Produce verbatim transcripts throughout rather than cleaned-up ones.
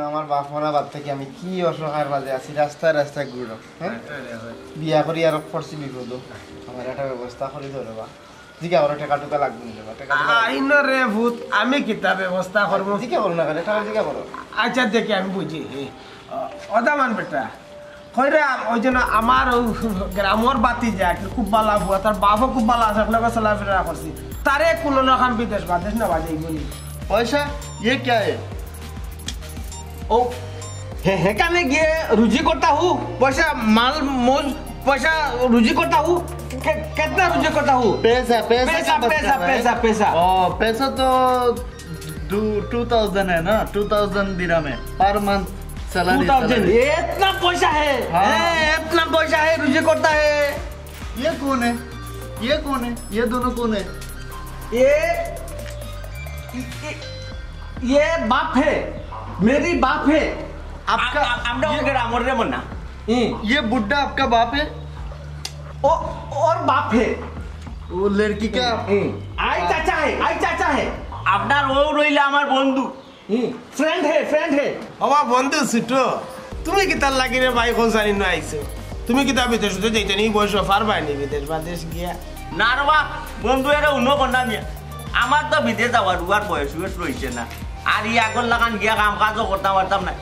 আমার বাপ মরা বাদ থাকি আমি কি অসহায়র মাঝে আছি, রাস্তায় রাস্তায় ঘুরো, হ্যাঁ? বিয়া করি আর পড়ছি বিপদ, আমার একটা ব্যবস্থা করি ধরো বা। জিগা করো, টেকা টুকা লাগবে না বা, টেকা টুকা লাগবে না। আইন রে ভূত, আমি কিতা ব্যবস্থা করবো? জিগা করো না কেন, টেকা জিগা করো। আচ্ছা, দেখি আমি বুঝি। হে, ও, ও দামান বেটা, কইরা ওই জন্য আমার ও গ্রামর বাতি যায়, খুব ভালা বুয়া, তার বাপও খুব ভালা আছে, আপনাকে চলাফেরা করছি। তারে কোনো রকম বিদেশ বাদেশ না বাজাই বলি। पैसा? ये क्या है? ओ, हे, हेकाने गए रुजी करता हूँ, पैसा माल मोज पैसा रुजी करता हूँ। कि-, कितना रुजी करता हूँ? पैसा, पैसा पैसा, का बात पैसा, कर रहा है? पैसा, पैसा। ओ, पैसा तो दो, टू थाउजेंड है ना, टू थाउजेंड दिरहम है per month salary. Two thousand, ये इतना पैसा है? हाँ। हैं, इतना पैसा है, रुजी करता है। ये कौन है? ये कौन है? ये दोनों कौन है? ये, ये, ये बाप है, मेरी बाप है। आपका आप, आप, आप ये, ग्रामर रे मना। हम्म। ये बुड्ढा आपका बाप है? ओ, और बाप है। वो लड़की का? हम्म। आई चाचा है, आई चाचा है। আপনার ও রইলে আমার বন্ধু। হুম, ফ্রেন্ড হে, ফ্রেন্ড হে। ওবা বন্ধু ছোট, তুমি কিতার লাগি রে ভাই কোন জানি না আইছো? তুমি কিতা বিদেশ উঠে যাইতে নি বয়স পারবায় নি বিদেশ বাদেশ গিয়া? না রে বা, বন্ধু এরা উনো কন্যা মিয়া। আমার তো বিদেশ যাওয়ার উয়ার বয়স উয়স রইছে না। আর ই আগর লাখান গিয়া কাম কাজও করতাম পারতাম না।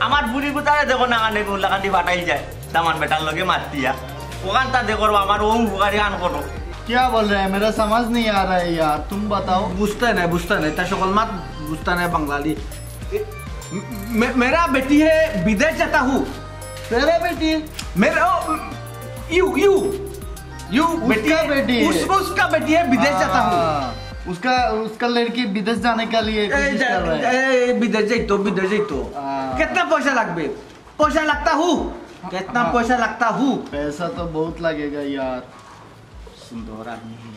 আমার বুড়ি গুতারে দেখো না কানে কোন লাখান দি ফাটাইল যায়। দামান বেটার লগে মাতিয়া। ওখান তা দেখো আমার ও উপকারী কান করো। क्या बोल रहे हैं? मेरा समझ नहीं आ रहा है यार, तुम बताओ। বুঝতে নাই, বুঝতে নাই, তার সকল মাত বুঝতে নাই বাঙালি। এ, মে-, মেরা বেটি হে বিদেশ যাতা হু। तेरा बेटी? মেরা, ও, ইউ, ইউ, ইউ उसका বেটি হে। বেটি হে। উস-, উসকা বেটি হে বিদেশ যাতা হু। हाँ, उसका, उसका लड़की विदेश जाने के लिए এই কোশিশ যা-, কর রহা হ্যায়। এই বিদেশ যাইতো, বিদেশ যাইতো। हाँ। কিতনা পয়সা লাগবে? পয়সা লাগতা হু। কিতনা हाँ। পয়সা লাগতা হু? पैसा तो बहुत लगेगा यार। সুন্দর আদমি হে।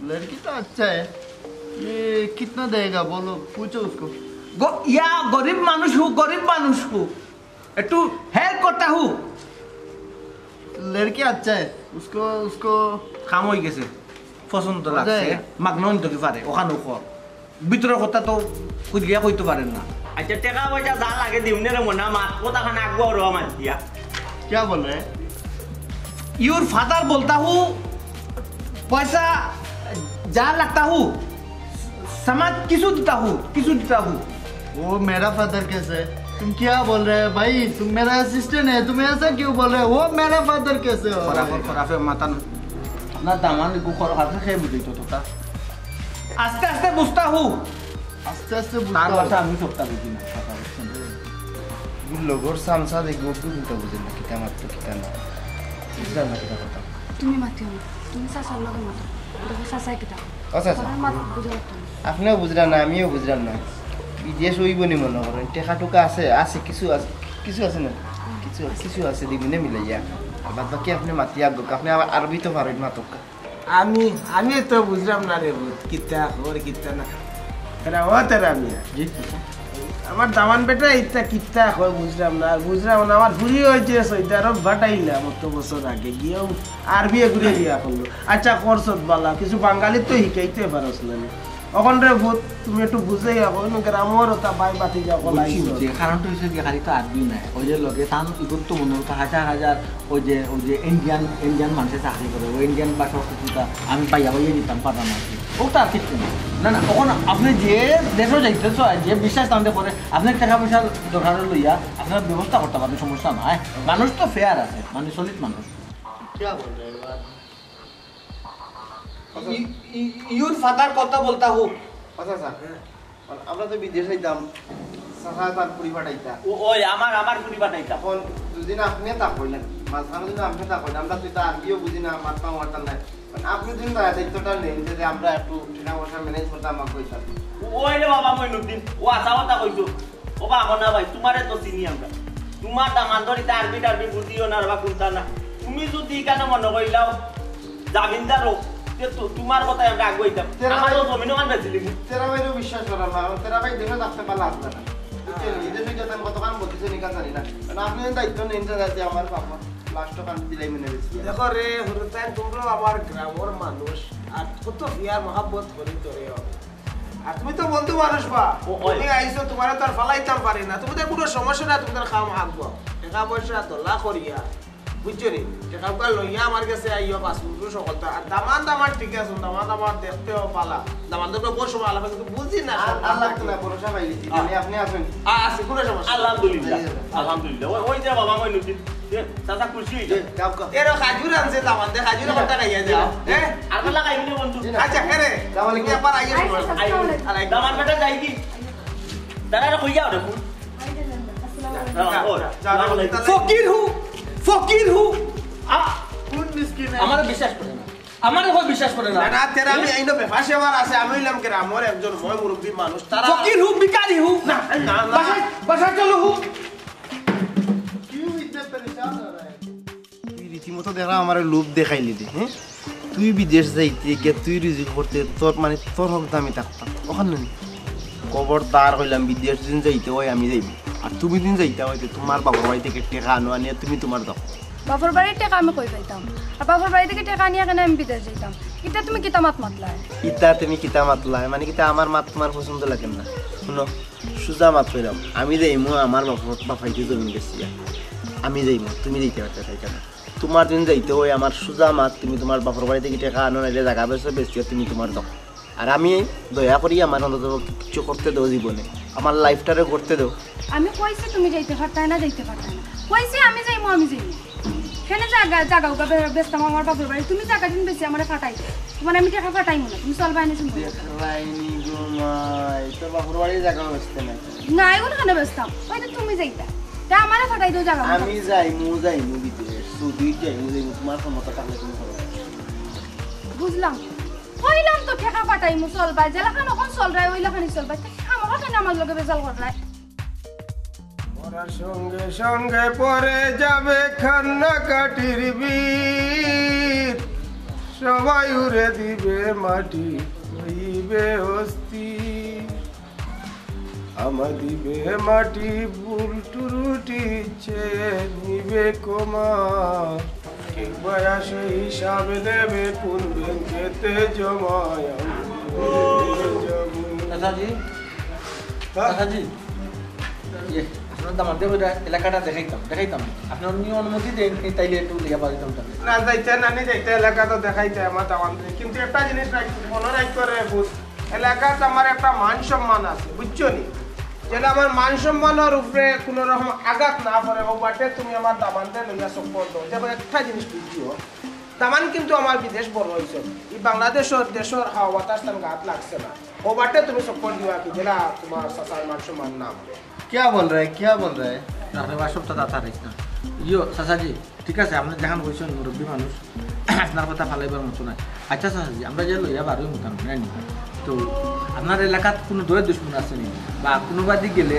लड़की तो अच्छा है। ये कितना देगा बोलो, पूछो उसको। গ-, ইয়া গরিব মানুষ হু, গরিব মানুষ হু। একটু হেল্প করতা হু। लड़की अच्छा है। उसको, उसको কাম হই গেছে। পছন্দ লাগছে। যায়। মাগনা অইতো কি পারে? ওখানে কর। ভিতরের কথা তো খুদ গিয়া কইতে পারেন না। আচ্ছা, টেকা পয়সা যা লাগে দিমনে রে মনা, মাত কথা খান আগুয়া রহমান দিয়া। क्या बोल रहे हैं? ইউর ফাদার বলতা হু, পয়সা যা লাগতা হু, সমাজ কিছু দিতা হু, কিছু দিতা হু। वो मेरा फादर कैसे है? तुम क्या बोल रहे हो भाई? तुम मेरा असिस्टेंट है, तुम ऐसा क्यों बोल रहे हो? वो मेरा फादर कैसे हो? খরাফে, খরাফে মাতান। না, দামান গু খরাফে সে বুঝিত তো তা। আস্তে আস্তে বুঝতা হু। আস্তে আস্তে বুঝতা তার হু। ভাষা আমি সবটা বুঝি না, কথা বুঝছেন? গুলো গোর সামসা দে গোর গুলো তো বুঝে না, কিতা মাততো, কিতা না। বুঝলাম না কিতা কথা। তুমি মাতিও না, তুমি চাচার লগে মাতো। দেখো চাচায় কিতা। আচ্ছা, আচ্ছা। ঘরের মাত বুঝে পারতো না। আপনিও বুঝলেন না, আমিও বুঝলাম না। বিদেশ ওই বনি মনে করেন, টেকা টুকা আছে, আছে, কিছু আছে, কিছু আছে না? কিছু, কিছু আছে, দিগুনে মিলাইয়া। আর বাদ বাকি আপনি মাতিয়া আগুক, আপনি আবার আরবি তো পারেন মাতক্কা। আমি, আমি তো বুঝলাম না রে ভূত, কিতা খবর, কিতা না। এরা ও তেরা মিয়া। জি। আমার দামান বেটা ইতা কিতা কয় বুঝলাম না, আর বুঝলাম না। আমার ফুরি অইছে সৌদি আরব ফাটাইলাম অত বছর আগে, গিয়াও আরবি এগুরে বিয়া করলো। আচ্ছা, করছত বালা, কিছু বাঙালি তো হিকাইতে পারস না নি। অখন রে ভূত, তুমি একটু বুঝাইয়া কও, ইনো গ্রামর ওতা ভাই বাতি যাও, বুঝছি, কলাই বুঝছি। কারণটা হইছে কি, খালি তো আরবি নাই, ওই যে লগে তান ইগুর তো মনে হয় হাজার হাজার ওই যে, ওই যে ইন্ডিয়ান, ইন্ডিয়ান মানুষে চাকরি করে, ওই ইন্ডিয়ান ভাষা কিছুটা আমি পাইয়া পাইয়া দিতাম পারতাম আর কি। ওটা আর কিছু না। না, না, ওখানে আপনি যে দেশে যাইতে চায়, যে বিশ্বাস টানতে পারে, আপনি টাকা পয়সা দরকার লইয়া আপনার ব্যবস্থা করতে পারেন, সমস্যা নাই। মানুষ তো ফেয়ার আছে, মানে সলিড মানুষ। क्या बोल रहे हो यार? ই-, ই-, ইউর ফাদার কথা বলতা হো। আচ্ছা, আচ্ছা। আমরা তো বিদেশ যাইতাম, চাচা তার ফুরি ফাটাইতা। ও, ওই, আমার, আমার ফুরি ফাটাইতা। এখন দুদিন আপনি তা কইলেন, মাঝখানে দিন আপনি তা কইলেন, আমরা তুই তো আরবিও বুঝি না, মাততাম মারতাম না। মানে আপনি দিন দয়া দায়িত্বটা নেন যে, যে আমরা একটু টাকা পয়সা ম্যানেজ করতে আমাকে কইতাম। ওই রে বাবা মইনুদ্দিন, ও আশা কথা কইছো। ও বাবা না ভাই, তোমারে তো চিনি আমরা। তোমার দামান্দর ইতা আরবি টারবি বুঝিও না রে বা কোনটা না। তুমি যদি এখানে মনে করিলাও, জামিনদার হোক, যে তো-, তোমার কথায় আমরা আগুয়াইতাম। তেরা আমার ভাই, ও জমিন ওখান বেচি দিব। তেরা ভাইরও বিশ্বাস করার না, কারণ তেরা ভাই দেশে থাকতে পারলে আসবে না। বুঝছেন? এই দেশে গিয়ে আমি কতক্ষণ বলতেছি, নিকা জানি না। কারণ আপনি দায়িত্ব নেন যে যাতে আমার বাবা লাস্ট কান দিলাই মনে বেশি। দেখো রে, হুরুতাইন, তোমরাও আমার গ্রামের মানুষ, আর কত বিয়ার মহাব্বত করি তোরে। আর তুমি তো বন্ধু মানুষ বা, ও, ওই। তুমি আইছো, তুমারে তো আর ফালাইতাম পারি না। তুমি তো কুনু সমস্যা না, তুমি তো খাম আগুয়া। টেকা পয়সা দলা করিয়া, বুঝছো নি? টেকা পয়সা লইয়া আমার গেছে আইও, পাঁচ ফুট সকল তো। আর দামান দামান ঠিক আছে, দামান দামান দেখতেও পালা। দামান তো বড় সময় আলাপ কিন্তু বুঝি না। আর আল্লাহ তাআলা ভরসা পাইছি। আ। মানে আপনি আছেন। আ, আছে, কুনু সমস্যা না। আলহামদুলিল্লাহ। আলহামদুলিল্লাহ। ওই, ওই যে বাবা মইনুদ্দিন। এ, চাচা খুশি হইলে। এরো খাজুর আনছে দামান দে, খাজুর একটা খাইয়া যাও। হ্যাঁ? আর বেলা খাইবি না বন্ধু? আচ্ছা, হ্যাঁ রে। সালাম আলাইকুম। তুমি আবার আইও সময়। আইও। আলাইকুম। দামান বেটা যাই কি? দাঁড়া রে, কইয়া ওরে ফুল। ফকির হু, ফকির হু। আ, কোন মিসকিন? আমারে বিশ্বাস করে না। আমারে কই বিশ্বাস করে না। না, না, তেরা আমি আইনো বেফা সেবার আছে, আমি হইলাম গ্রামর একজন ময় মুরব্বী মানুষ। তারা ফকির হু, ভিখারি হু। না, না, না। বাসায়, বাসায় চলো হু। क्यों इतने परेशान हो रहा है? তুই রীতিমতো দেখা আমারে লোভ দেখাইলি রে, হ্যাঁ? তুই বিদেশ যাইতে গিয়া তুই রুজি করতে তোর মানে তোর হক দামি থাকতাম, ওখানে নেই। খবরদার কইলাম, বিদেশ দিন যাইতে হয় আমি যাইমু, আর তুমি দিন যাইতে হয় তো তোমার বাবার বাড়ি থেকে টেকা আনো, আনিয়া তুমি তোমার দাও। বাপর বাড়ির টেকা আমি কই পাইতাম? আর বাপর বাড়ি থেকে টেকা আনিয়া কেনে আমি বিদেশ যাইতাম? ইতা তুমি কিতা মাত মাতলায়? ইতা তুমি কিতা মাতলায়? মানে কিতা আমার মাত তোমার পছন্দ লাগে না? শুনো, সুজা মাত কইলাম, আমি যাইমু আমার বাপর বাপাইতে জমিন বেচিয়া, আমি যাইমু, তুমি যাইতে পারতে চাই কেন? তোমার দিন যাইতে হয় আমার সুজা মাত, তুমি তোমার বাপর বাড়ি থেকে টেকা আনো, নাইলে জাগা বেচো, বেচিয়া তুমি তোমার দাও। আর আমি দয়া করি আমার অন্তত কিছু করতে দাও জীবনে, আমার লাইফটারে করতে দাও। আমি কইছি তুমি যাইতে পারতায় না, যাইতে পারতায় না। কইছি আমি যাইমু, আমি যাইমু। কেনে জাগা, জাগা উগা বে-, বেচতাম আমার বাপর বাড়ি। তুমি জাগা দিন বেশি আমারে ফাটাই দাও। তোমার আমি টেকা ফাটাইমু না, তুমি চলবায় না শুনবো। দেখলাইনি গো মাই, তোর বাপর বাড়ি জাগা বেচতে নাই। না, এখন কেনে বেচতাম? ওই তো তুমি যাইতা। তা আমারে ফাটাই দাও জাগা মতো। আমি যাইমু, যাইমু বিদেশ। সুদুই যাইমু, যাইমু। তোমার ক্ষমতা থাকলে তুমি করো। বুঝলাম। কইলাম তো টেকা ফাটাইমু চলবায়। যেলাখান অখন চলরায়, ওইলাখানই চলবায়। তা আমারে কেনে আমার লগে বেজাল কররায়? মরার সঙ্গে সঙ্গে পড়ে যাবে কান্নাকাটির বীর, সবাই উড়ে দিবে মাটি, হইবে অস্থির। আমা দিবে মাটি, ভুল ত্রুটি ইচ্ছে নিবে ক্ষমা। ঠিক বয়সে হিসাব দেবে কোন ব্যাংকেতে জমা। চাচাজি, হ্যাঁ? চাচাজি, ইয়ে, আপনার দামান্দে কইরা এলাকাটা দেখাইতাম, দেখাইতাম। আপনি এমনি অনুমতি দেন, তাইলে একটু লইয়া বাড়িতাম তাহলে। না, যাইতে না, নি যাইতে, এলাকা তো দেখাইতে আমার দামান্দে। কিন্তু একটা জিনিস রাখ-, মনে রাখতে রে পুত, এলাকাত আমার একটা মান সম্মান আছে, বুঝছো নি? যেন আমার মান সম্মানের উপরে কোনো রকম আঘাত না পড়ে, ও বাটে তুমি আমার দামান্দে লইয়া চক্কর দাও। দেখো, একটা জিনিস বুঝিও, দামান কিন্তু আমার বিদেশ বড় হইছে, এই বাংলাদেশের দেশের হাওয়া বাতাস তার গাত লাগছে না। ও বাটে তুমি চক্কর দিবা কি, যেন তোমার চাচার মান সম্মান না পড়ে। क्या बोल रहा है, क्या बोल रहा है? রাখলে বা সপ্তাহ দাতা রাখিস না। ইয়ো, চাচাজি, ঠিক আছে, আপনি যেখান কইছেন মুরব্বী মানুষ, আপনার কথা ফালাইবার মতো নাই। আচ্ছা চাচাজি, আমরা যে লইয়া বারোই মতান, জানি তো আপনার এলাকাত কোনো দয় দুশমন আছে নি? বা কোনো বাদি গেলে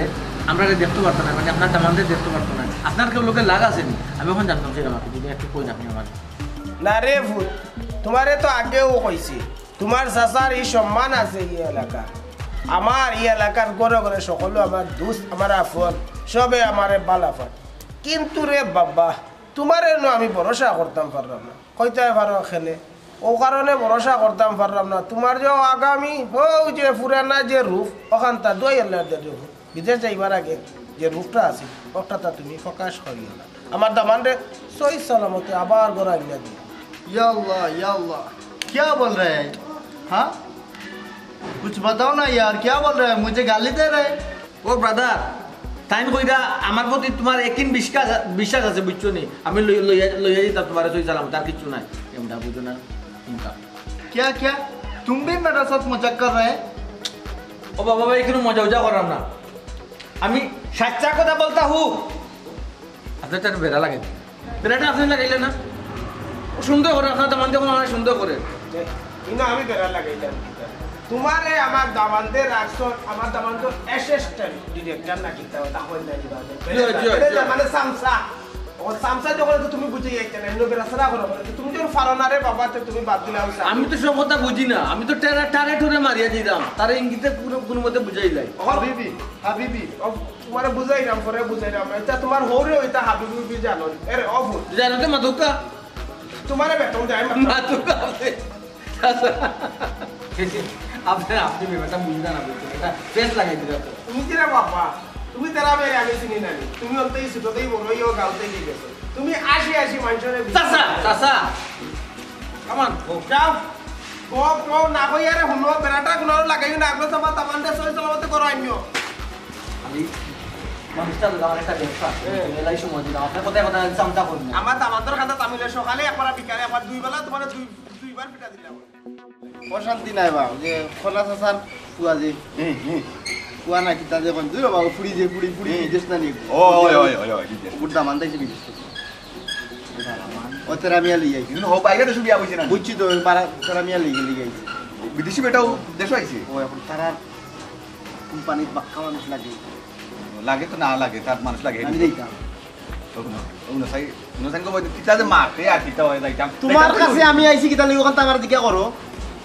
আমরা দেখতে পারতাম না, মানে আপনার দামান্দে দেখতে পারতাম না। আপনার কেউ লোকে লাগ আছে নি? আমি এখন জানতাম সেটা আমাকে, যদি একটু কই আপনি আমার। না রে ভূত, তোমারে তো আগেও কইছি, তোমার চাচার এই সম্মান আছে এই এলাকা। আমার এই এলাকার ঘরে ঘরে সকলে আমার দোস্ত, আমার আপন, সবে আমারে বালা পায়। কিন্তু রে বাবা, তোমারে নু আমি ভরসা করতাম পারলাম না। কইতায় পারো কেনে? ও কারণে ভরসা করতাম পারলাম না। তোমার যে আগামী, হউ যে পুরানা যে রূপ, ওখানতা দোয়াই আল্লাহর দেওয়া রূপ। বিদেশ যাইবার আগে যে রূপটা আছে, ওটাতা তুমি প্রকাশ করিও না। আমার দামান্দরে সহি সালামতে আবার ঘরে আনিয়া দিও। या अल्लाह, या अल्लाह, क्या बोल रहा है? हाँ? कुछ बताओ ना यार, क्या बोल रहा है? मुझे गाली दे रहा है। ও ব্রাদার, তাইন কইরা আমার প্রতি তোমার একিন বিশ্বাস, বিশ্বাস আছে, বুঝছো নি? আমি লই-, লইয়া, লইয়া দিতাম তোমার সই সালাম, তার কিচ্ছু নাই। এমনটা বুঝো না, চিন্তা। क्या, क्या? तुम भी मेरे साथ मजाक कर रहे हैं? ও বাবা ভাই, কোনো মজা উজা করাম না, আমি সাচ্চা কথা বলতা হু। আপনার তো একটা বেড়া লাগে, বেড়াটা আপনি লাগাইলেন না? ও সন্দেহ করে, আপনার দামান্দে কোনো আমার সন্দেহ করে। ইনো আমি বেড়া লাগাইলাম কিতা? তোমারে আমার দামান্দে রাখছো, আমার দামান্দর অ্যাসিস্ট্যান্ট ডিরেক্টর না কিতা, ওটা হইল না কিবা। জি, জি, জি। মানে সামসা। ও সামসা যখন তো তুমি বুঝে যাইতে না, এমনি বেড়া সারা করো, বলে, তুমি যখন পারো না রে বাবা, তো তুমি বাদ দিলে আমি আমি তো সব কথা বুঝি না, আমি তো টেরা-, টারে টুরে মারিয়া দিলাম, তারে ইঙ্গিতে কোনো, কোনো মতে বুঝাই লাই। ও, হাবিবি, হাবিবি। ও, তোমারে বুঝাইলাম, পরে বুঝাইলাম। এটা তোমার হৌরে ওইটা হাবিবি জানো। এরে, অ ভূত। জানো তো মাতুকা? তোমারে বেতন দেয়, মা। মাতুকা আছে। চাচা, জি, জি। আপনি, আপনি ব্যাপারটা বুঝলেন না, বুঝছেন? এটা ফেস লাগাই দিলে তো। তুমি কিরে বাবা, তুমি তেরা মেরে আমি চিনি না নি। তুমি অন্তই ছোটতেই বড় হইও, গাঁওতেই গেছো। তুমি আশি আশি মানুষের চাচা, চাচা, কামান, ও। যাও। গপ গপ না কই আরে হুনো, বেড়াটা গুলো লাগাইও না, আগলো চাপা তামান্ডে সই সালামতে করো আনিও। আমি মানুষটা দিলাম একটা ব্যবসা। হ্যাঁ। তুমি এলাই সময় দিলাম। আপনার কথায় কথায় আমি চামটা করবো। আমার তামান্ডর খাতা তামিলে সকালে একবার বিকালে একবার দুই বেলা তোমার দুই, দুইবার পিঠা দিলাম। অশান্তি নাই বা, যে খোলা চাচার ফুয়া যে, ফুয়া না কিতা যে কোন, দুই বাবা, ফুড়ি যে, ফুড়ি, ফুড়ি বিদেশ না নিয়ে। ও, ওই, ওই, ওই, ওই, বিদেশ। বুড়া দামান তাইছে বিদেশ থেকে। ও তেরা মিয়া লই আইছে। কিন্তু হো, বাইরে তো শুধু আইছে না। বুঝছি তো, পারা, তেরা মিয়া লই গেলি আইছে। বিদেশি বেটাও দেশ আইছে। ও এখন তারা কোম্পানির বাক্কা মানুষ লাগে। লাগে তো না লাগে, তার মানুষ লাগে। আমি দেখতাম। ও না, ও না, সাই, ও না, সাই, কিতা যে মারতে আর কিতা হয় যাইতাম। তোমার কাছে আমি আইছি কিতা লাগি, ওখান তো আমার দিকে করো।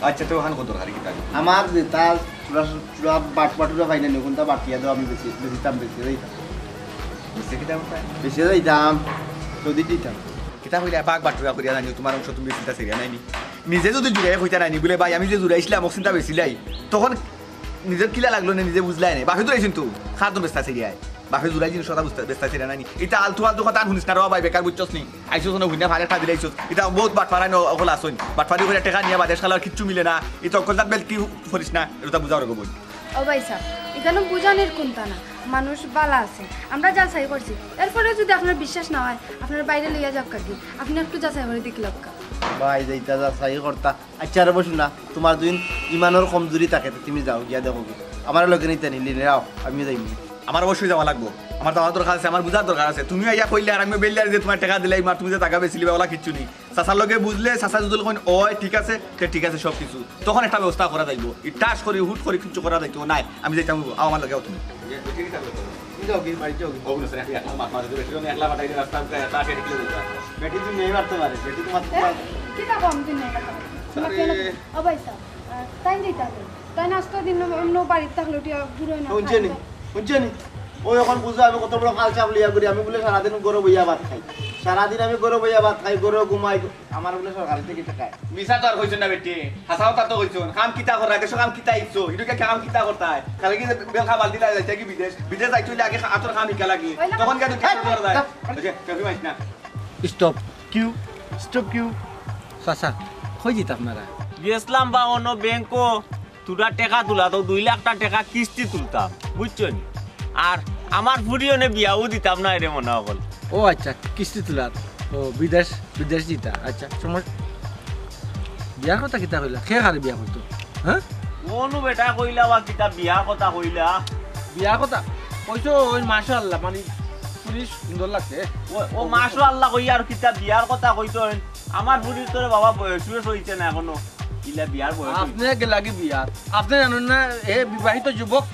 আচ্ছা, তো ওখান কত দরকারি কিতা? আমার যেটা চুরা, চুরা বাট, বাটুরা পাই না, ওখানটা বাটিয়া দাও, আমি বেশি, বেশি দাম বেশি যাইতাম। বেশি কিতা করতে? বেশি যাইতাম, যদি দিতাম। কিতা কইলে বাঘ বাটুরা করিয়া জানি, তোমার অংশ তুমি বেশিটা সেরিয়া নাইনি। নিজে যদি জুড়াই কইতা নাইনি, বলে, "ভাই, আমি যে জুড়াইছিলাম, অক্সিনটা বেশি লাই।" তখন নিজের কিলা লাগলো না, নিজে বুঝলাই নাই। বাপে তো এই কিন্তু, খার তো বেস্তা সেরিয়া। বাপে জুড়াই জিনিস কথা বুঝতে, বেস্তা সেরিয়া নাইনি। এটা আলতু ফালতু কথা আর শুনিস না রে ভাই, বেকার বুঝছস নি? আইসো শোনো, হুইনা ফারে খাদিলে আইসো। এটা বহুত বাটপারা নি, অকল আসইন। বাটপারি করে টেকা নিয়ে বাদেশ খালার কিচ্ছু মিলে না। এটা অকল বেল কি করিস না, এটা বুঝাও রে বই। ও ভাই সাহেব, এখানে বুঝানির কোনটা না, মানুষ বালা আছে, আমরা যাচাই করছি। এরপরে যদি আপনার বিশ্বাস না হয়, আপনার বাইরে লইয়া যাক কাকি, আপনি একটু যাচাই করে দেখি লক্কা। ভাই, যেটা যাচাই করতা। আচ্ছা, আরে বসুন না, তোমার দুদিন ইমানর কমজোরি থাকে, তো তুমি যাও, গিয়া দেখো কি। আমার লগে নিতে নিলি, নেও, আমি যাইমু। আমার অবশ্যই যাওয়া লাগবো, আমার যাওয়ার দরকার আছে, আমার বুঝার দরকার আছে। তুমি আইয়া কইলে আর আমি বেললে আর যে তোমার টেকা দিলাই, মার তুমি যে টাকা বেচিলিবা, ওলা কিচ্ছু নেই। চাচার লগে বুঝলে, চাচা যদি কইন, "ওই ঠিক আছে, তে ঠিক আছে সব কিছু", তখন একটা ব্যবস্থা করা যাইবো। ই টাস করি, হুট করি কিচ্ছু করা যাইতো নাই। আমি যাইতাম, আও আমার লগে আও তুমি। তুমি যাও কি, বাড়ি যাও কি? ও, না, স্যার, একলা মাত মারে, বেটি তুমি একলা পাঠাই দিয়ে রাস্তা উঠে, তা সেটা কিলো দিতা। বেটি তুমি নেই মারতে পারে, বেটি তোমার এ, কি তা কম দিন নেই কথা? তোমার আরে। কেন? ও ভাই সাহেব, আহ, তাই দিতে হবে। তাই না, আজকে দিন অন্য বাড়ির থাকলে উঠিয়া ঘুরে না শুনছে নি? খায়। শুনছে নি? ওই এখন বুঝো আমি কত বড় কাল চাপ লইয়া ঘুরি, আমি বলে সারাদিন গরু বইয়া ভাত খাই, সারাদিন আমি গরু বইয়া ভাত খাই, গরু ঘুমাই, আমার বলে সরকারি থেকে টাকায়। মিছা তো আর কইছইন না বেটি, হাছা কথা তো কইছইন। কাম কিতা করা, দেশো কাম কিতা ইচ্ছো, ইটুকে কাম কিতা করতায়? খালি কি যে বেলকা বালতি লাগে যাইতে কি বিদেশ? বিদেশ যাইতে হইলে আগে আতর কাম হিকা লাগে, তখন গিয়া তো কিতা করা যায়? ওই যে, কেউ মাইস না। স্টপ। কিউ? স্টপ কিউ? চাচা, কই যিতা আপনারা? গেছলাম বা অন্য ব্যাংকো, তোরা টেকা তুলা, তো দুই লাখ টা টেকা কিস্তি তুলতাম, বুঝছো নি? আর আমার ফুড়িও নে বিয়াও দিতাম না এরে মনে অকল। ও আচ্ছা, কিস্তি তুলার। ও, বিদেশ, বিদেশ যিতা। আচ্ছা, সময় বিয়ার কথা কিতা কইলা? কে কারে বিয়া করতো? হ্যাঁ? কোন বেটা কইলা বা কিতা বিয়ার কথা কইলা? বিয়ার কথা? কইছো ওই মাশাআল্লাহ, মানে ফুড়ি সুন্দর লাগছে। ও, ও মাশাআল্লাহ কই আর কিতা বিয়ার কথা কইতো? আমার ফুড়ির তোরে বাবা বয়স বয়স হইছে না এখনো। ইলা বিয়ার বয়স হইছে। আপনি আগে লাগি বিয়ার। আপনি জানেন না, এ বিবাহিত যুবক।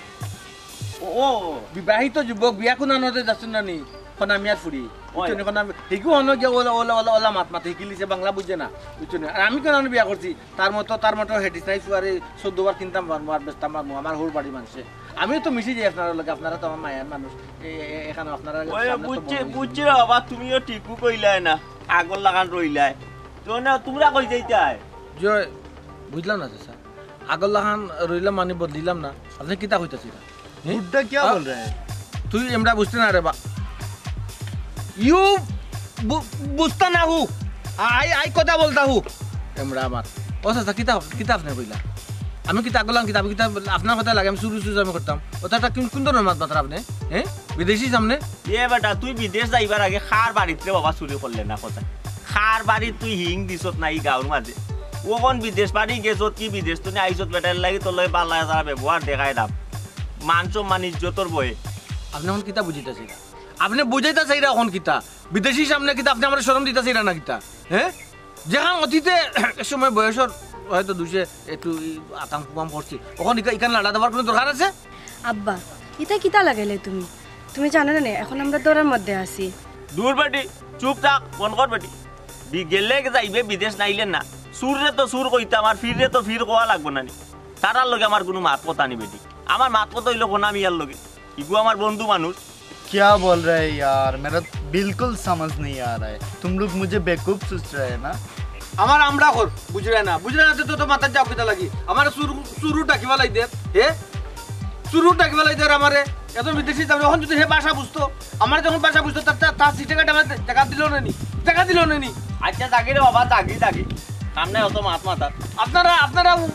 ও, ও। বিবাহিত যুবক, বিয়া কোন আনতে যাচ্ছেন না নি? কোন আমি আর ফুড়ি। ওই। বুঝছো নি? কোন আমি, হিগু অন্য গিয়া ওলা, ওলা, ওলা, ওলা মাত মাতে, হিকিলিছে বাংলা বুঝে না। বুঝছো নি? আর আমি কোন আনো বিয়া করছি? তার মতো, তার মতো হেডিস নাই, সুয়ারে চোদ্দ বার কিনতাম পারমু, আর বেচতাম পারমু, আমার হউর বাড়ি মানষে। আমিও তো মিশি যাই আপনার লগে, আপনারা তো আমার মায়ার মানুষ। এ-, এ-, এখানে আপনারা ওই সামনে তো বুঝছি, বড় বুঝছি রে বাবা, তুমিও ঠিকও কইলায় না, আগর লাগান রইলায়। তো না, তোমরা কই যাইতায়? যে, বুঝলাম না, চাচা। আগর লাখান রইলাম মানে বদলিলাম না। আপনি কিতা কইতাছি না? হ্যাঁ? बुड्ढा क्या आ, बोल रहा है? তুই এমরা বুঝতে না রে বা। ইউ বু-, বুঝতা না হু। আই, আই কথা বলতা হু। এমরা আমার। ও চাচা, কিতা, কিতা আপনি কইলা? আমি কিতা করলাম, কিতা, আমি কিতা, আপনার কথা লাগে, আমি চুরি চুরি আমি করতাম। ওটা একটা কোন, কোন ধরনের মাত মাতরা আপনি? হ্যাঁ? বিদেশি সামনে? এ বেটা, তুই বিদেশ যাইবার আগে কার বাড়িত রে বাবা চুরি করলে না কথা? কার বাড়িত তুই হিং দিছত না ই গাঁওর মাঝে? ও কোন বিদেশ বাড়ি গেছত কি বিদেশ তো আইছত বেটার লাগি তোর লগে বালা যারা ব্যবহার দেখায় দাম। মান সম্মান ইজ্জতর বয়ে। আপনি এখন কিতা বুঝিতা চাইরা? আপনি বুঝাইতা চাইরা এখন কিতা? বিদেশি সামনে কিতা আপনি আমার শরম দিতা চাইরা না কিতা? হ্যাঁ? যেখান অতীতে এক সময় বয়সর হয়তো দুষে একটু ই আতাম কুপাম করছি, ওখান ইকা-, ইখান লাড়া দেওয়ার কোনো দরকার আছে? আব্বা, ইতা কিতা লাগাইলে তুমি? তুমি জানো না নে, এখন আমরা দৌড়ার মধ্যে আছি। দূর বেটি, চুপ থাক, বন্ধ কর বেটি। বি-, গেলে যাইবে বিদেশ নাইলে না। চুররে তো চুর কইতাম, আর ফিররে তো ফির কওয়া লাগবো না নি। তারার লগে আমার কোনো মাত কথা নি বেটি। আমার মাত কথা হইলো কোনা মিয়ার লগে। ইগু আমার বন্ধু মানুষ। क्या बोल रहे हैं यार, मेरा बिल्कुल समझ नहीं आ रहा है। तुम लोग मुझे बेवकूफ़ सोच रहे हैं ना? আমার আমরা কর, বুঝরে না, বুঝরে না, তো, তো মাথার যাও কিতা লাগি? আমারে চুরু, চুরু ডাকি ফালাই দে, হে? চুরু ডাকি ফালাই দে আমারে, এত বিদেশি যাবে, অখন যদি হে ভাষা বুঝতো, আমারে যখন ভাষা বুঝতো, তার, তার, তার সিটে কাটে আমার দেখা দিল না নি, দেখা দিল না নি। আচ্ছা, যাগি রে বাবা, যাগি, যাগি। সামনে অত মাত মাতার। আপনারা, আপনারা উ-,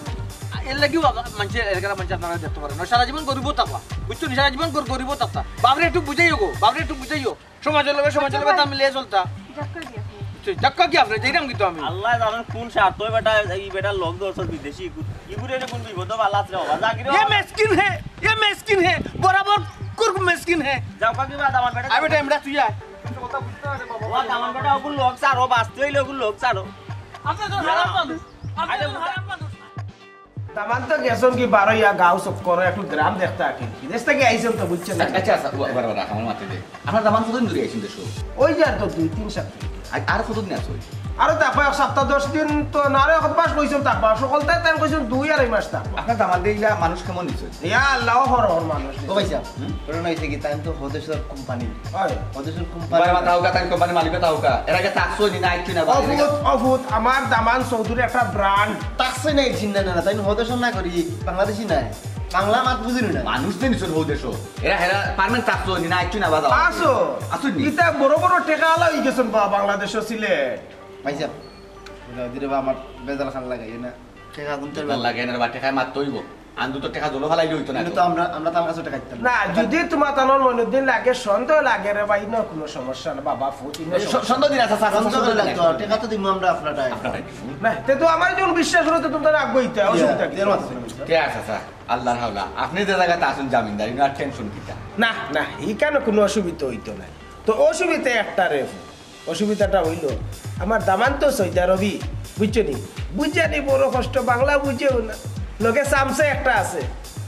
এর লাগিও আ-, মানষে, এলাকার মানষে আপনারা দেখতে পারেন না। সারা জীবন গরিব থাকবা, বুঝছো নি? সারা জীবন গর-, গরিব থাকতা। বাপরে একটু বুঝাইও গো, বাপরে একটু বুঝাইও। সমাজর লগে, সমাজর লগে তাল মিলিয়ে চলতা। ধাক্কা দিয়া ফেলে। বুঝছো? ধাক্কা কি আপনারা? যাইরাম কিন্তু আমি। আল্লাহ জানেন কোন স্বার্থ বেটা, এই বেটার লোক দর্শক বিদেশি। ইগুরে রে কোন বিপদ বালা আছে বাবা? যাগি রে ये বাবা। मिस्किन है, ये मिस्किन है, बराबर कुर्क मिस्किन है। যাও কাকি বাদ আমার বেটা। আই বেটা, আমরা তুই আয়। ও দামান বেটা, ওগুলো লোক ছাড়ো, বাঁচতে হইলে ওগুলো লোক ছাড়ো। আপনি তো হারাম মানুষ, আপনি আরে তো হারাম মানুষ। দামান তো গেছইন কি বারইয়া গাঁও চক্কর, একটু গ্রাম দেখতা আর কি। বিদেশ থাকি আইছইন তো, বুঝছইন না? আচ্ছা, আচ্ছা, ও, বার, বার, আমার মাথাত দে। আপনার দামান কতদিন ধরি আইছইন দেশো? ওই যে আর তো দুই তিন সপ্তাহ। আ-, আর কতদিন আছে? আরো দেখো এক সপ্তাহ দশ দিন তো না রে, কত মাস কইছইন থাকবা? সকলতায় তাই কইছইন দুই আড়াই মাস থাকবা। আপনার দামান দেইলা মানুষ কেমন নিছইন? ইয়া আল্লাহ, হর হর মানুষ। ও ভাই সাহেব, হুম? ঘটনা হইছে কি, তাই তো হদেশর কোম্পানি। হয়। হদেশর কোম্পানি। বাবা, তাও কা, তাই কোম্পানি মালিক তাও কা। এর আগে থাকছইন নি না, একটু না, অফুত, অফুত, আমার দামান চৌধুরী একটা ব্র্যান্ড। থাকছইন না, এই চিন্তা না, তাই হদেশর না করি, বাংলাদেশি নাই। বাংলা মাত বুঝিনি না। মানুষ যে নিছইন হদেশো। এরা হেরা পারমেন্ট থাকছইন নি না, একটু না বাজাও। আছো। আছো নি? ইতা বড় বড় টেকা আলা হই গেছইন বা বাংলাদেশো সিলেট। ভাই সাহেব, বুঝাও দিরে বা আমার বেজাল খান লাগাই না। টেকা গুনতে পারবো। লাগে না রে বা, টেকায় মারতে হইব। আন্দু তো টেকা জলো ফালাইলে হইতো না কিন্তু তো। তো আমরা, আমরা তার কাছে টেকা দিতাম না। না, যদি তোমার তানোর মইনুদ্দিন লাগে, সন্দেহ লাগে রে ভাই, না কোনো সমস্যা না, বাবা, ফুট, ইনো এই স-, সমস্যা সন্দেহ দিন আছে, স্যার, সন্দেহ সন্দেহ করে দিন। লাগতো, টেকা তো দিমু আমরা আপনার টাইম। আপনার টাইম। না, তে তো আমার যখন বিশ্বাস হলো তো তোমরা আগে হইতে, অসুবিধা কি? দেড় মাস হলো। ঠিক আছে, স্যার। আল্লাহর হাওলা। আপনি যে জায়গাতে আছেন জামিনদার, ইনো আর টেনশন কিতা? না, না, এখানে কোনো অসুবিধা হইতো না। তো অসুবিধা একটা রে, অসুবিধাটা হইল, আমার দামান তো সৌদি আরবি, বুঝছো নি? বুঝে নি বড় কষ্ট, বাংলা বুঝেও না। লগে চামচা একটা আছে,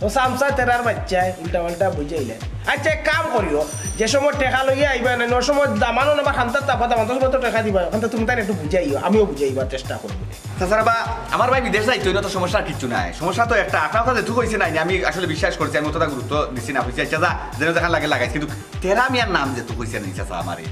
ও চামচা তেরার বাচ্চায় উল্টা পাল্টা বুঝাইলে। আচ্ছা, এক কাম করিও, যে সময় টেকা লইয়া আইবা না, ও সময় দামানও না বা খান্তার তাপা দামান, তো সময় তো টেকা দিবা, ওখান তুমি তাই একটু বুঝাইও, আমিও বুঝাইবার চেষ্টা করবো। তাছাড়া বা আমার ভাই বিদেশ যাইতো না, তো সমস্যা আর কিচ্ছু নাই। সমস্যা তো একটা, আপনার কথা যেহেতু কইছে নাই, আমি আসলে বিশ্বাস করছি, আমি অতটা গুরুত্ব দিছি না, বুঝছি। আচ্ছা, যা, যেন যেখান লাগে লাগাইছি, কিন্তু তেরা মিয়ার নাম যেহেতু কইছে নাই, চাচা আমারে,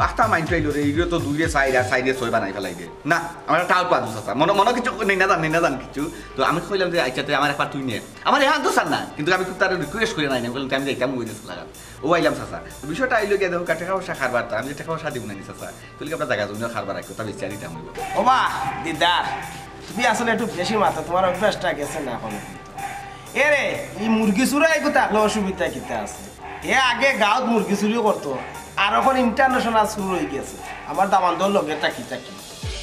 আখতা মাইন্ড পাইলো রে, ইগুলো তো দুই রে চাইর আর চাইর রে ছয় বানাই ফেলাই দে। না, আমার একটা আউট পাস আছে, মনে, মনে কিছু নেই না জান, নেই না জান কিছু। তো আমি কইলাম যে, "আচ্ছা, তুই আমার একবার তুই নে।" আমার এখন তো স্যার না, কিন্তু আমি খুব তার রিকোয়েস্ট করে নাই, আমি বললাম, "তুই আমি যাইতাম ওই দেশে লাগান।" ও আইলাম চাচা। তো বিষয়টা আইলো গিয়া দেখো, কা-, টেকা পয়সা কারবার তো, আমি যে টেকা পয়সা দিব না নি চাচা, তাহলে কি আপনার জায়গা জমি কারবার রাখো, তা বেশি আর দিতাম হইব। ও বা, দিদার, তুমি আসলে একটু বেশি মাতো, তোমার অভ্যাসটা গেছে না এখন। এরে, এই মুরগি চুরা এগু থাকলে অসুবিধা কিতা আছে? এ আগে গাঁওত মুরগি চুরি করতো, আর এখন ইন্টারন্যাশনাল চুর হয়ে গেছে। আমার দামান্দর লগে থাকি থাকি।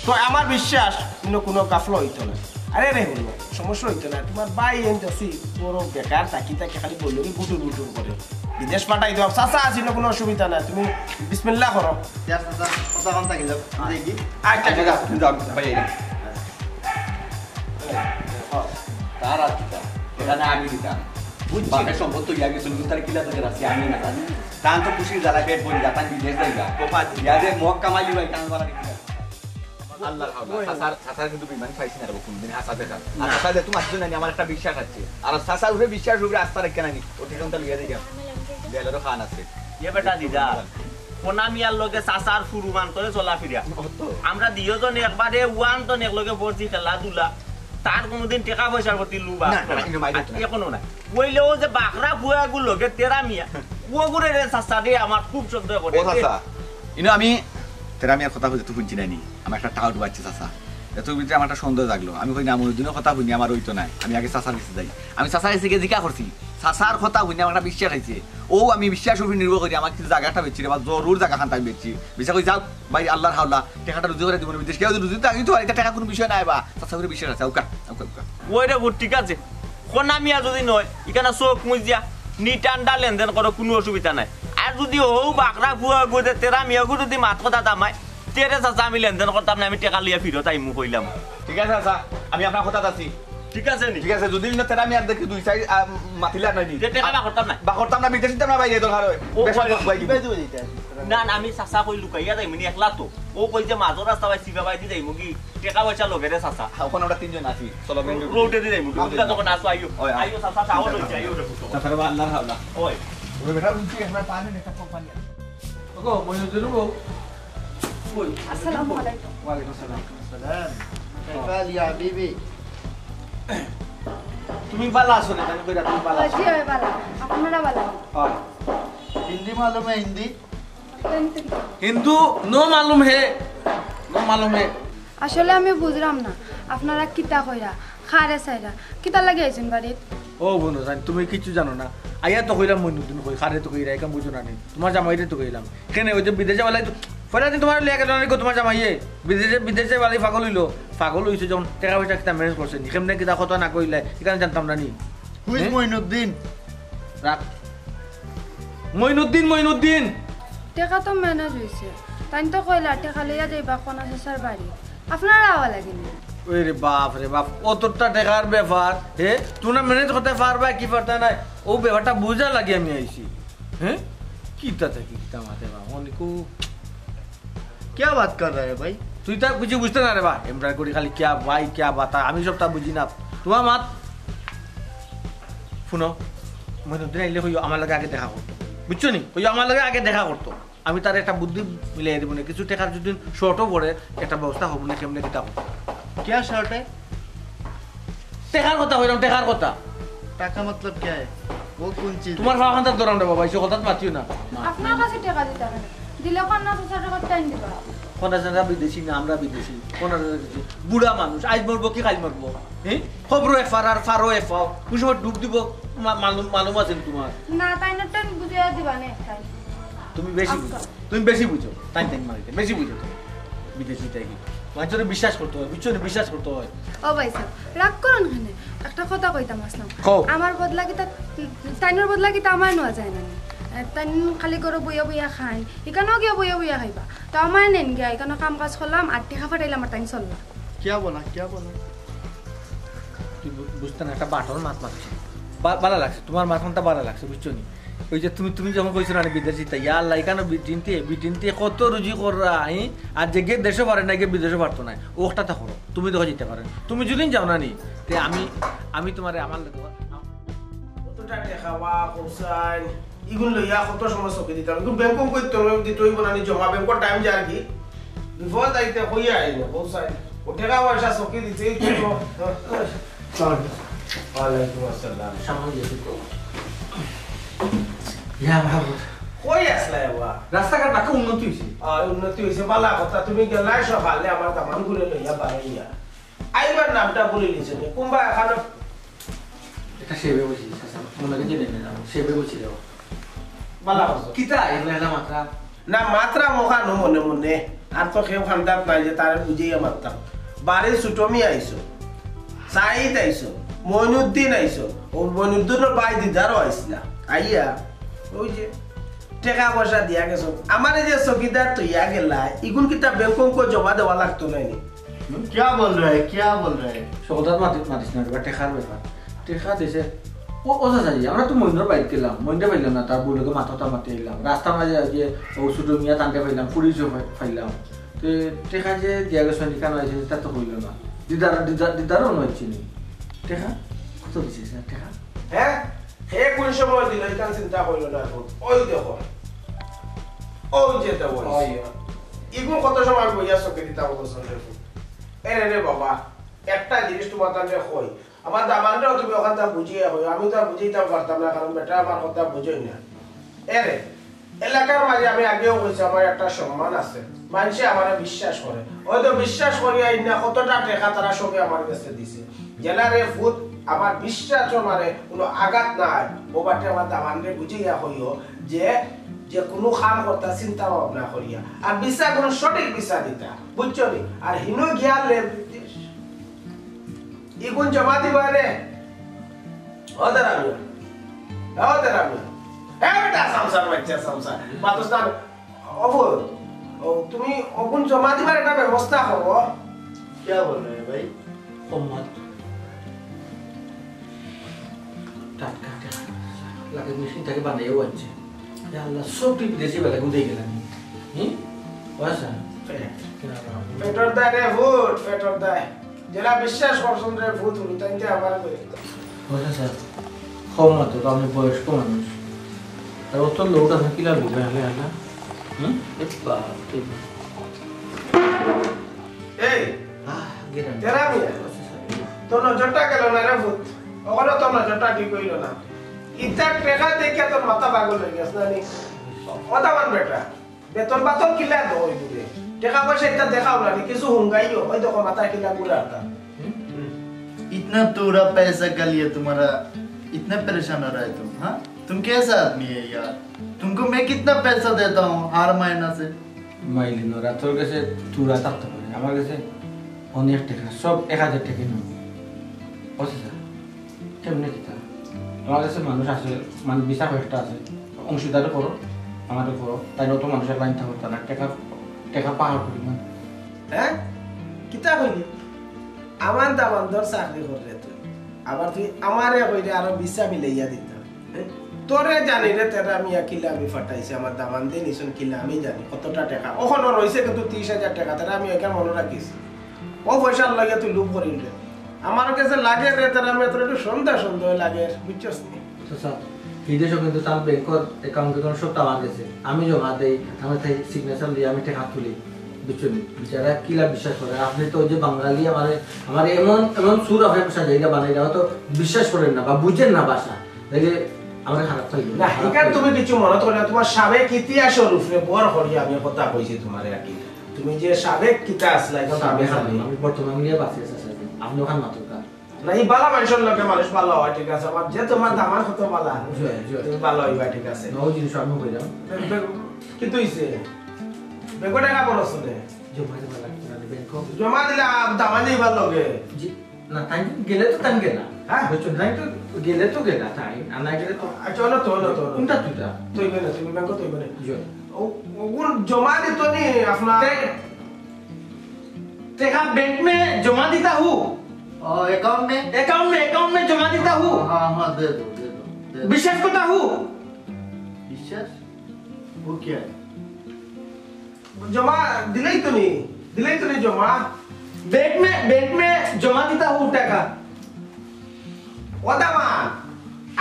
তো আমার বিশ্বাস, ইনো কোনো গাফলা হইতো না। আরে রে, হইল, সমস্যা হইতো না। তোমার ভাই এন যাচ্ছি, বড় বেকার থাকি থাকি খালি বললো কি গুটুর গুটুর করে। বিদেশ পাঠাই দাও, চাচা আছি, ইনো কোনো অসুবিধা নাই। তুমি বিসমিল্লাহ করো। ইয়া চাচা, কথা কম থাকি যাও, দেখি। আচ্ছা, আচ্ছা, ঠিক আছে। যাও, যাও, ভাই, এই। তার আর কিতা? এটা না আমি দিতাম। বুঝছি। বাপের সম্পদ তো ইয়া গেছিল, কিন্তু তার কিলা থেকে রাখছি আমি না জানি। তান তো খুশির জ্বালা পেট ভরি যা, তান বিদেশ যাইবা। ইয়াদের মগ কামাইলি ভাই, তান বাড়া কিলা। আল্লাহর হাওলা, চাচার, চাচার কিন্তু বেইমান পাইছি না রে, কোনদিন হাছা দেখা। আর চাচা যে তোমার জন্য আমার একটা বিশ্বাস আছে। আর চাচার উপরে বিশ্বাস উপরে আস্থা রাখে না নি, ও ঠিক মতো লইয়া যাইবা। বেলেরও খান আছে। এ বেটা দিদা, কোনা মিয়ার লগে চাচার ফুরুমান করে চলাফিরা। অত। আমরা দুইজন একবারে ওয়ান তন একলগে পড়ছি খেলাধুলা। তার কোনোদিন টেকা পয়সার প্রতি লোভ না, আসতো না, না। কিন্তু মাইরে তো না। এখনো নাই। ওইলেও যে বাখরা ফুয়াগুর লগে তেরা মিয়া, ওগুরে রে চাচা রে আমার খুব সন্দেহ করে। ও চাচা, ইনো আমি তেরা মিয়ার কথা হইতে তো বুঝছি নাইনি। আমার একটা টাউট বাচ্চা চাচা। এত ভিতরে আমার একটা সন্দেহ জাগলো। আমি কই না, মনুদ্দিনর কথা হুনি আমার হইতো নাই। আমি আগে চাচার গেছে যাই। আমি চাচার গেছে গিয়া জিকা করছি। চাচার কথা হুনি আমার একটা বিশ্বাস হইছে। ও আমি বিশ্বাস উপরে নির্ভর করি, আমার কিছু জায়গাটা বেচছি রে বা, জরুর জায়গা খান আমি বেচছি। বিচার করি যাও, ভাই আল্লাহর হাওলা, টেকাটা রুজি করে দিব না বিদেশ। কেউ যদি রুজি তো আগে তো এটা টেকা কোনো বিষয় নাই বা, চাচা করে বিশ্বাস আছে, আউকা, আউকা, আউকা। ওই রে, ঠিক আছে। কোনা মিয়া যদি নয়, এখানে চোখ মুজিয়া, নিট আন্ডা লেনদেন করো, কোনো অসুবিধা নাই। আর যদি হউ বাখরা ফুয়া গুদে তেরা মিয়া গু যদি মাত কথা দামায়, তেরে চাচা আমি লেনদেন করতাম না, আমি টেকা লইয়া ফিরত আইমু কইলাম। ঠিক আছে চাচা, আমি আপনার কথা আছি। ঠিক আছে নি? ঠিক আছে, যদি না তেরা মিয়ার দেখি দুই চাইর, আহ, মাতিলে আর নাই নি। তে টেকা বা করতাম না। বা করতাম না, বিদেশি তো না ভাই, এ দরকার হয়। ও, বেশ ভাই, ভাই, ভাই, ভাই, ভাই, ভাই। না, না, আমি চাচা কই লুকাইয়া যাইমু নি একলা তো। ও কই যে মাঝর রাস্তা ভাই, সিবা ভাই দি যাইমু কি? টেকা পয়সা লগে রে চাচা। হ্যাঁ, ওখানে আমরা তিনজন আছি। চলো, মেন রোডে দি যাইমু কি? ওই, ওটা তখন আসো, আইও। ওই, আইও। আইও চাচা, চাও লইছে, আইও রে পুত্র। চাচা রে বা আল্লাহর হাওলা। ওই। ওই বেটা, উঠি একবার পানি একটা কোম্পানি আছে। ওগো, মইনুদ্দিন গো। ওই। আসসালামু আলাইকুম। ওয়ালাইকুম আসসালাম। আসসালাম। كيف حال يا حبيبي؟ তুমি ভালা আছো নি? তাইন কইরা তুমি ভালা আছো? জি, অয় ভালা। আপনারা ভালা? অয়। হিন্দি মালুম হে হিন্দি? হিন্দু নো মালুম হে, নো মালুম হে। আসলে আমি বুঝরাম না, আপনারা কিতা কইরা, কারে চাইরা, কিতার লাগি আইছইন বাড়িত? ও বুনু জান, তুমি কিচ্ছু জানো না। আইয়া তো কইলাম মইনুদ্দিন কই, কারে তো কইরা, ইখান বুঝো না নি। তুমার জামাইরে তো কইলাম। কেনে ওই যে বিদেশে বালাই তো, পয়লা দিন তুমার লিয়া গেল না নি গো তুমার জামাইয়ে? বিদেশে, বিদেশে বালাই পাগল অইলো, পাগল অইছে যখন টেকা পয়সা কিতা manage করছে নি, কেমনে কিতা কত না কইলা, ইখান জানতাম না নি। Who is হ্যাঁ? মইনুদ্দিন? রাখ। মইনুদ্দিন, মইনুদ্দিন। টেকা তো manage অইছে। তাইন তো কইলা টেকা লইয়া যাইবা কনা চাচার বাড়ি। আপনারা আওয়া লাগেনি। ওই রে বাপ রে বাপ, অতটা টেকার ব্যাপার, হে? তুমরা manage করতে পারবা কি পারতা নায়? ও ব্যাপারটা বুঝা লাগি আমি আইছি। হে? কিতা থাকি কিতা মাতে বা, অনেকও क्या बात कर रहा है भाई? তুই তা কিছু বুঝতে না রে বা, এমরা করি খালি কিয়া ভাই, কিয়া বাতা, আমি সবটা বুঝি না। তুমার মাত, হুনো, মইনুদ্দিন আইলে কইও আমার লগে আগে দেখা করতো, বুঝছো নি? কইও আমার লগে আগে দেখা করতো, আমি তার একটা বুদ্ধি মিলাই দিব না। কিছু টেকার যদি short-ও পড়ে, একটা ব্যবস্থা হবো না, কেমনে কিতা করবো। क्या short है? টেকার কথা কইলাম, টেকার কথা। টাকা मतलब क्या है? वो कौन चीज? তুমার ফাওয়া খান্তাত ধরাম রে বাবা, এই সকলতাত মাতিও না। আপনার কাছে টেকা দিতে হবে না, দিলে কন্যা চাচার টেকা টাইম দিবা। কন্যা চাচা বিদেশি না, আমরা বিদেশি। কন্যা চাচা বিদেশি। বুড়া মানুষ, আইজ মরবো কি কাইল মরবো? হ্যাঁ? খবরও এফার আর ফারও এফাও। কোন সময় ডুব দিব? মা-, মালুম, মালুম আছে নি তুমার? না, তাইন টাইম বুঝিয়া দিবা না, তাই। তুমি বেশি বুঝো। আচ্ছা। তুমি বেশি বুঝো। তাইন তাইন মারিতে। বেশি বুঝো তুমি। বিদেশি তাই কি? মানুষরে বিশ্বাস করতে হয়, বুঝছো নি? বিশ্বাস করতে হয়। ও ভাই সাহেব, রাগ করইন কেনে? একটা কথা কইতাম আছলাম। কও। আমার বদলা কিতা, তাইনর বদলা কিতা আমারে নেওয়া যায় না নি? এ, তাইন খালি ঘরো বইয়া বইয়া খাইন। ইখানো গিয়া বইয়া বইয়া খাইবা। তো আমারে নেন গিয়া, ইখানো কাম কাজ করলাম, আর টেকা পাঠাইলাম, আর তাইন চললা। क्या बोला, क्या बोला? তুই বু-, বুঝতে না, একটা বাটর মাত মাতছে। বা-, ভালা লাগছে, তুমার মাত খান্তা ভালা লাগছে, বুঝছো নি? ওই যে তুমি, তুমি যখন কইছো না, আমি বিদেশ যাইতাম, ইয়া আল্লাহ, ইখানো বিটিনতে, বিটিনতে কত রুজি কররা, হি? আর যে গিয়ে দেশও পারে না, গিয়ে বিদেশও পারতো না। ও একটা তা করো, তুমি দেখো যাইতে পারে। তুমি যদি যাও না নি, তে আমি, আমি তুমারে আমার লগে, কতটা টেকা বা, হোসাইন, ইগুন লইয়া কত সময় চকি দিতাম। ইগুন ব্যাংকো কইতো, দিতে অইবো না নি জমা, ব্যাংকর টাইম যার কি? বিপদ আইতে কইয়া আইন, হোসাইন। ও টেকা পয়সা চকি দিতেই তো। ওয়ালাইকুম আসসালাম। সামনে গিয়ে ঠিক করো। ইয়া মাহবুব। কই আছলা এবার? রাস্তাঘাট বাক্কা উন্নতি অইছে। আহ, উন্নতি অইছে, ভালা কথা। তুমি গেলায় সকালে আমার দামানগুরে লইয়া বাড়াইয়া। আইবার নামটা ভুলি গেছে নি। কুম্বা এখানো একটা সেবে বসি, চাচা, মনে রেখে দেবেন না, সেবে বসি যাও। ভালা কথা। কিতা, এগুলা এলা মাত্রা? না, মাত্রা মোখানো মনে মনে। আর তো কেউ খান্দাত নাই যে তারে বুঝাইয়া মারতাম। বাড়ির ছোট মিয়া আইছো, সাইদ আইছো, মইনুদ্দিন আইছো, ও মইনুদ্দিনর ভাই দিদারও আইছলা। আইয়া, ওই যে, টেকা পয়সা দিয়া গেছো। আমারে যে চকিদার তইয়া গেলা, ইগুন কিতা ব্যাংকো জমা দেওয়া লাগতো নায় নি? क्या बोल रहा है, क्या बोल रहा है? সকলতাত মাতি-, মাতিস না, এবার টেকার ব্যাপার। টেকা দিছে। ও, ও চাচা জি, আমরা তো মইনর বাড়িত গেলাম, মইনরে পাইলাম না, তার বউর লগে মাত-কথা মাতি আইলাম। রাস্তার মাঝে যে ও ছোট মিয়া তানরে পাইলাম, পুলিশও পাই-, পাইলাম। তে টেকা যে দিয়া গেছে, নিকানো আইছে, তা তো হইল না। দিদার, দিদার, দিদারও নয় চিনি। টেকা? কত দিছে স্যার টেকা? হ্যাঁ? হে কোন সময় দিল, ইখান চিন্তা করিল না এখন। ওই দেখো। ওই যে দেওয়া হইছে। ওই। ইগুন কত সময় বইয়া চকি দিতাম বলছেন দেখো। এরে রে বাবা, একটা জিনিস তুমার তানরে কই। আমার দামানরেও তুমি ওখান তা বুঝিয়া কই। আমি তো আর বুঝাইতাম পারতাম না, কারণ বেটা আমার কথা বুঝই না। এরে, এলাকার মাঝে আমি আগেও কইছি, আমার একটা সম্মান আছে, মানষে আমারে বিশ্বাস করে। হয়তো বিশ্বাস করিয়া ইন্না কতটা টেকা তারা সবে আমার কাছে দিছে। যেলা রে ফুত, আমার বিশ্বাস আমারে কোনো আঘাত নাই, ও বাটে আমার দামানরে বুঝাইয়া কইও যে, যে কোনো কাম করতা চিন্তা ভাবনা করিয়া, আর বিচার কোনো সঠিক বিচার দিতা, বুঝছো নি? আর হিনো গিয়া লে ইগুন জমা দিবা রে। ও দাঁড়া মিয়া। ও দাঁড়া মিয়া। এ বেটা, সামসার বাচ্চা, সামসা। বাতস্তান, অবু, ও, তুমি অগুন জমা দিবার একটা ব্যবস্থা করো। क्या बोल रहे हैं भाई? মোহাম্মদ। টাটকা, টাটকা। লাগে মেশিন থেকে বানাইও আনছে। ইয়া আল্লাহ, সব বিদেশি বেলা কোথায় গেলাম? হুম? ও আচ্ছা। পেট। পেটর দায় রে ফুট, পেটর দায়। যেরা বিশ্বাস করছইন রে ফুট, উনি তাইতে আমার করে। ও আচ্ছা, স্যার। কম মাত্র, তো আপনি বয়স্ক মানুষ। আর অত লোড আপনি কিলা লইবেন, হলে, হলে? হুম? এ বাপ রে বাপ। এই, আহ। তেরা মিয়া, তোর নজরটা গেল না রে পুত। অখনো তোর নজরটা ঠিক অইল না। ইতা টেকা দেখিয়া তোর মাথা পাগল অই গেছে না নি? অ দামান বেটা, বেতন বাতন কিলা দেও অউ বুলে। টেকা পয়সা ইতা দেখাও না নি, কিছু হুঙ্গাইও। ওই দেখো মাথা কিলা ঘুরার তা। इतना थोड़ा पैसा का लिए तुम्हारा इतना परेशान हो रहा है तुम, हाँ? तुम कैसा आदमी है यार? तुमको मैं कितना पैसा देता हूँ हर महीना से? মাইলিন, ওরা তোর কাছে থুড়া থাকতে পারে, আমার কাছে অনেক টেকা, সব এক হাজার টেকা নেব। ও চাচা, কেমনে কিতা? আমার কাছে মানুষ আছে, মানে বিশা কয়েকটা আছে, অংশীদারও করো, আমারও করো, তাই অত মানুষের লাইন থাকো, তারা টেকা, টেকা পাহাড় পরিমাণ। হ্যাঁ? কিতা কইলি? আমার দামান্দর চাকরি কররে তুই, আবার তুই আমারে কইরে আরো বিশা মিলাইয়া দিতা। হ্যাঁ? তোরে জানি রে, তেরা মিয়া কিলা আমি ফাটাইছি, আমার দামান্দে নিছইন কিলা আমি জানি, কতটা টেকা। অখনো রইছে কিন্তু ত্রিশ হাজার টেকা, তেরা মিয়া এখান মনো রাখিস। ও পয়সার লাগিয়া তুই লোভ করিস রে। আমার কাছে লাগে রে, তেরা মিয়া তোর একটু সন্দেহ সন্দেহ লাগে, বুঝছস নি? আচ্ছা স্যার, বিদেশও কিন্তু তার ব্যাংকর অ্যাকাউন্ট অ্যাকাউন্ট সব আমার গেছে, আমি জমা দেই, আমার তাই সিগনেচার দিয়ে আমি টেকা তুলি, বুঝছেন? বেচারা কিলা বিশ্বাস করে। আপনি তো ওই যে বাঙালি, আমার আমার এমন এমন সুর আপনি সাজাইরা বানাইরা, হয়তো বিশ্বাস করেন না বা বুঝেন না ভাষা, তাইলে আমার খারাপ লাগবে। না, এখান তুমি কিছু মনে করো না, তোমার সাবেক ইতিহাসের উপরে বড় করি আমি কথা কইছি তোমার আর কি। তুমি যে সাবেক কিতা আসলা, এখন তো আমি স্যার, জানি। আমি বর্তমান নিয়ে বাঁচি আছে স্যার, আপনি ওখানে মাতুকা। না, এই বালা মানুষের লোকে মানুষ ভালো হয়, ঠিক আছে? আবার যে তোমার দামান কত বালা, জি, জি। তুমি ভালো হইবা, ঠিক আছে? না, ওই জিনিস আমি কইলাম। বে-, বে-, কিন্তু হইছে, বেগো টাকা বড় শুনে। জমা দিবা লাগতো না, ব্যাংক। জমা দিলে আ-, দামান দিবার লগে। জি, না, তাই গেলে তো তাই গেলা। হ্যাঁ? বুঝছো? তাই তো গেলে তো গেলা, তাই। আর না গেলে তো আচ্ছা, হলো তো, হলো তো, হলো। কোনটা তুইটা? তুই বেনে, তুমি ব্যাংক তুই বেনে। জি। ও, ওগুলো জমা দিত নি আপনার। তে-, টেকা ব্যাংক মে জমা দিতা হু। ও, অ্যাকাউন্ট মে? অ্যাকাউন্ট মে, অ্যাকাউন্ট মে জমা দিতা হু। হ্যাঁ, হ্যাঁ, দে দো, দে দো, দে দো। বিশ্বাস করতা হু। বিশ্বাস? वो क्या है? জমা দিলেই তো নি, দিলেই তো নি জমা। ব্যাংক মে, ব্যাংক মে জমা দিতা হু টাকা। ও দামান,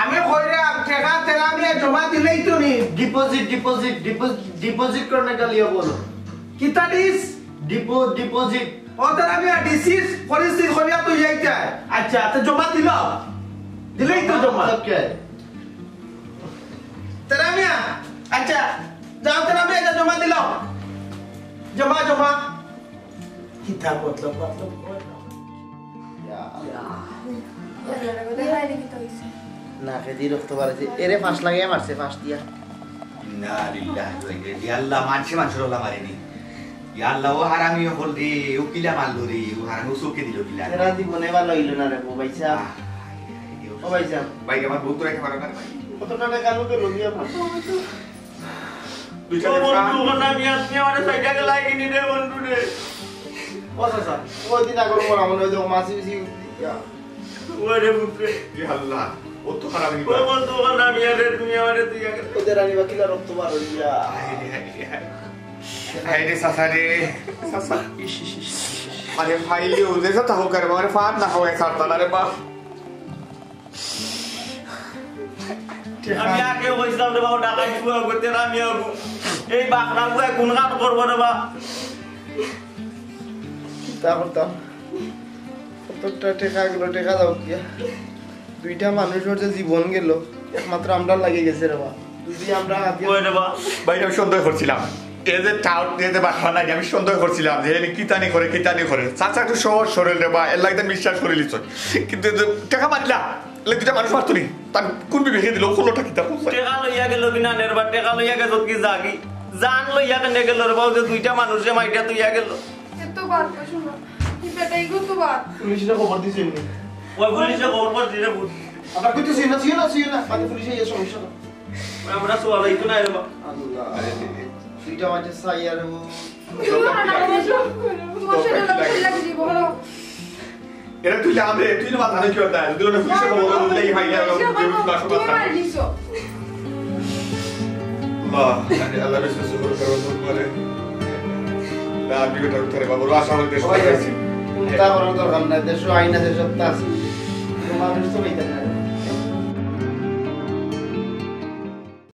আমি কইরাম, টেকা তেরা মিয়া জমা দিলেই তো নি। डिपॉजिट, डिपॉजिट, डिपॉजिट, डिपॉजिट करने का लिए बोलो। কিতা দিস? Depot-, deposit. ও তেরা মিয়া ডিসিস করিস করিয়া তুই যাইতে। আচ্ছা, তো জমা দিল? দিলেই তো জমা। मतलब क्या है? তেরা মিয়া, আচ্ছা, যাও তেরা মিয়া, এটা জমা দিল। জমা, জমা। কিতা মতলব, মতলব কয় না। না, খেদি রক্ত বাড়াইছে। এরে ফাঁস লাগাইয়া মারছে, ফাঁস দিয়া। ইন্না লিল্লাহি ওয়া ইন্না ইলাইহি। ইয়া আল্লাহ, মানষে মানষর অলা মারেনি। ইয়া আল্লাহ, ও হারামি অকল রে, ও কিলা মারলো রে, ও হারামি ও চোখে দিল কিলা। এরা জীবনে ভালো হইল না রে, ও ভাই সাহেব। আহ, ও ভাই সাহেব। ভাই, আমার বউ তো রেখে পারো না, ভাই। কত টাকা কালো তো লবি আমার। দুইটা ও বন্ধু, প্রাণ। ওখানে আমি আজকে আমার সাইডে লাগে লাইনি রে বন্ধু রে। ও চাচা, ওই দিন আগর পর আমার ওই যে মাসি উসি, ইয়া। ওরে পুত্রে। ইয়া আল্লাহ, ও তো খারাপ ও বন্ধু, ওখানে আমি আরে তুমি আমারে তুই আগে। ওদের রানী বাকিলা রক্ত বার হইয়া। হায় রে, হায় রে, হায়। হায় রে, চাচা রে। চাচা, ইস, ইস, ইস, ইস। আরে ভাই, ও যে চাচা হোক আরে, আমার ফাঁদ না হয়, খারতা না রে বাপ। আমি আগে কইছিলাম রে বাবা, ডাকাই পুয়া করতে না, আমি আবু। এই বাখরা পুয়া কোন কাম করবো রে বা? কিতা করতাম? কতটা টেকা গেল, টেকা দাও কিয়া? দুইটা মানুষর যে জীবন গেল, একমাত্র আমরা লাগি গেছে রে বা। যদি আমরা হাতিয়া ওই রে বা। ভাই, আমি সন্দেহ করছিলাম। এ যে টাউট, এ যে বাটপার নাই, আমি সন্দেহ করছিলাম যে এনে কিতানি করে, কিতানি করে। চাচা একটু সহজ সরল রে বা, এর লাগি আমি বিশ্বাস করি লিছ। কিন্তু এই যে টেকা মারলা, এলে দুইটা মানুষ মারতো নি। তার কোন বিবেকে দিল, করলোটা কিতা? টেকা লইয়া গেল কি না রে বা, টেকা লইয়া গেল কি যাগি? জান লইয়া কেনে গেল রে বা, ও যে দুইটা মানুষে মাইটা তুইয়া গেল। এত বার তো শোনো, এই বেটা এগো তো বার। পুলিশে খবর দিছে নি? ওই পুলিশে খবর দিছে রে, পুলিশ। আবার কইতেছি না, ছিল না, ছিল না, মানে পুলিশে এই সমস্যা না। আমরা সোয়াল আইতো না রে বা। আল্লাহ। দুইটা মাঝে সাই আর ও। এরা তুই লাভ রে, তুই না মাথা নাকি ওটা, তুই ওটা পুলিশে খবর দিলে এই ভাই, আর তুই বাসা তুমি বাসা। মার দিছো। আল্লাহ, আরে আল্লাহ, বেশ বেশ করে করো, করো, করে। না, আমি বেটা উঠারে বাবা, ওরা আশা হইতে সবাই আছে। চিন্তা করার দরকার নাই, দেশে আইন আছে, সত্তা আছে। মানুষ তো বেঁচে না।